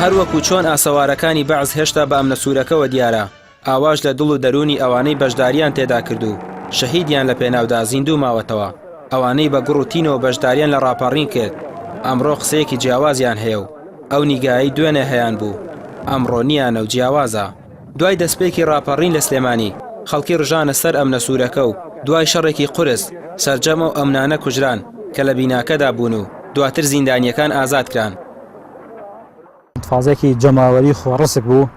هەر وەکو چۆن ئاسەوارەکانی بەعس هێشتا بە ئەمنە سوورەکەوە دیارە، ئاواش لە دڵ و دەروونی ئەوانەی بەشدارییان تێدا کرد و شەهیدیان لە پێناودا زیندوو ماوەتەوە، ئەوانەی بە گوڕ و تینەوە بەشدارییان لە ڕاپەڕین کرد، ئەمڕۆ قسەیەکی جیاوازیان هەیە و ئەو نیگایەی دوێنێ هەیانبوو، ئەمڕۆ نییانە و جیاوازە. دوای دەستپێکی ڕاپەڕین لە سلێمانی، خەڵکی ڕژانە سەر ئەمنە سوورەکە و دوای شەڕێکی قورس، سەرجەم ئەو ئەمنانە کوژران کە لە بیناکەدا بوون و دواتر زیندانییەکان ئازاد کران. فازێکی جەماوەری خۆڕسک بوو،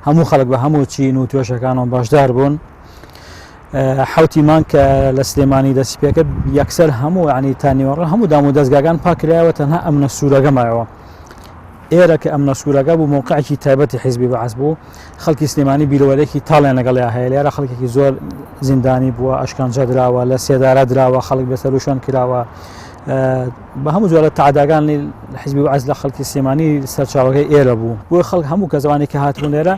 هەموو خەڵک بە هەموو چین و توێژەکانەوە بەشدار بوون. حوتی مانگ کە لە سلێمانی دەستی پێکرد یەکسەر هەموو ینی تا نیوەڕۆ هەموو دام و دەستگاکان پاکرایەوە تەنها ئەمنە سوورەکە مایەوە. ئێرە کە ئەمنە سوورەکە بوو مەوقعێکی تایبەتی حیزبی بەعس بوو خەڵکی سلێمانی بیرەوەرێکی تاڵیان لەگەڵیا هەیە لێرە خەڵکێکی زۆر زیندانی بووە ئەشکەنجە دراوە لە سێدارە دراوە خەڵک بەسەر و شوێن کراوە بە هەموو جۆرە تعداگانی حیزبی بەعس لە خەڵکی سلێمانی سەرچاوەکەی ئێرە بوو بۆ خەڵک هەموو کەسوانی کە هاتبوون لێرە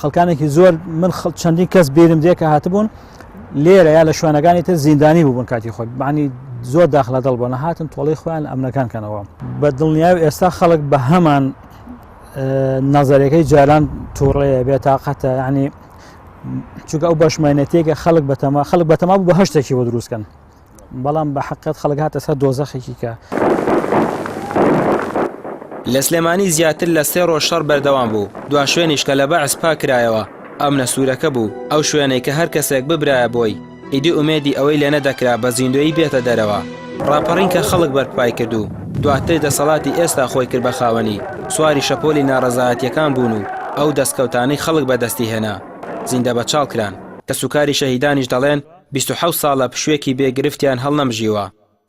خەڵکانێکی زۆر من چەندین کەس بیرم دێ کە هاتبوون لێرە یا لە شوێنەکانی تر زیندانی بوون کاتی خۆی معنی زۆر داخلە دڵ بۆ نەهاتن تۆڵەی خۆیان ئەمنەکان کەنەوە بە دڵنیای ئێستا خەڵک بە هەمان نەزەرەکەی جاران تووڕەیە بێتاقەتە ینی چونکە ئەو بەشمانەتێکە خەڵک بەتەما خەڵک بەتەما بوو بە هەشتێکی بۆ دروستکەن بەڵام بە حقیقەت خەڵک هاتە سەر دۆزەخێکی کە. لە سلێمانی زیاتر لە سێ ڕۆژ شەڕ بەردەوام بوو، دوا شوێنیش کە لە بەعس پاک کرایەوە ئەمنە سوورەکە بوو، ئەو شوێنەی کە هەر کەسێک ببرایە بۆی، ئیدی ئومێدی ئەوەی لێ نەدەکرا بە زیندوویی بێتە دەرەوە. ڕاپەڕین کە خەڵک بەرپای کرد و دواتر دەسەڵاتی ئێستا خۆی کرد بە خاوەنی، سواری شەپۆلی ناڕەزایەتییەکان بوون و ئەو دەستکەوتانەی خەڵک بەدەستی هێنا، زیندەبەچاڵ کران. کەسوکاری شەهیدانیش دەڵێن، 27 ساڵە پشوویەکی بێ گرفتیان هەڵنەمژیوە،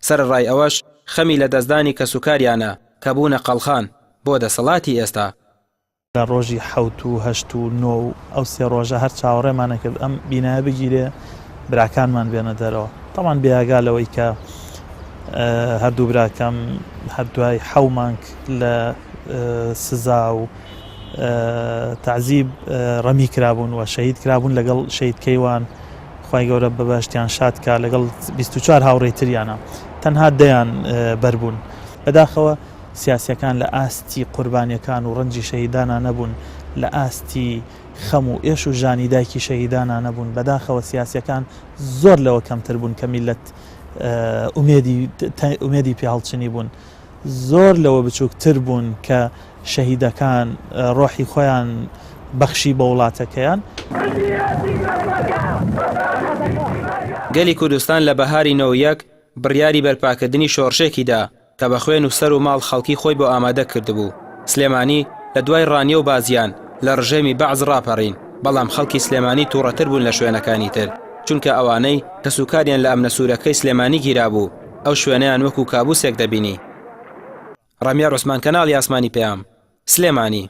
سەرەڕای ئەوەش خەمی لەدەستدانی کەسوکاریانە کە بوونە قەڵخان بۆ دەسەڵاتی ئێستا. لە ڕۆژی حەوت و هەشت و نۆ و ئەو سێ ڕۆژە هەر چاوەڕێمان ئەکرد ئەم بینایە بگیرێ براکانمان بێنە دەرەوە. تەبعەن بێ ئاگا لەوەی کە هەردوو براکەم هەر دوای حەو مانگ لە سزا و تەعزیب ڕەمی کرابوون و شەهید کرابوون لەگەڵ شەهید کەیوان خوای گەورە بە بەهەشتیان شاد کا لەگەڵ 24 هاوڕێی تریانە تەنها دەیان بەربوون بەداخەوە سیاسیەکان لە ئاستی قوربانیەکان و ڕەنجی شەهیدانا نەبوون لە ئاستی خەم و ئێش و ژانی دایکی شەهیدانا نەبوون بەداخەوە سیاسیەکان زۆر لەوە کەمتر بوون کە میلەت ئومێدی ئومێدی پێ هەڵچنی بوون زۆر لەوە بچووکتر بوون کە شەهیدەکان ڕۆحی خۆیان بەخشی بە وڵاتەکەیان. گەلی کوردستان لە بەهاری 91 بڕیاری بەرپاکردنی شۆڕشێکی دا کە بە خوێن و سەر و ماڵ خەڵکی خۆی بۆ ئامادە کردبوو. سلێمانی لە دوای ڕانیە و بازیان لە ڕژێمی بەعس ڕاپەڕین، بەڵام خەڵکی سلێمانی توڕەتر بوون لە شوێنەکانی تر، چونکە ئەوانەی کەسوکاریان لە ئەمنە سوورەکەی سلێمانی گیرابوو، ئەو شوێنەیان وەکو کابوسێک دەبینی. ڕامیار عوسمان کەناڵی ئاسمانی پەیام، سلێمانی.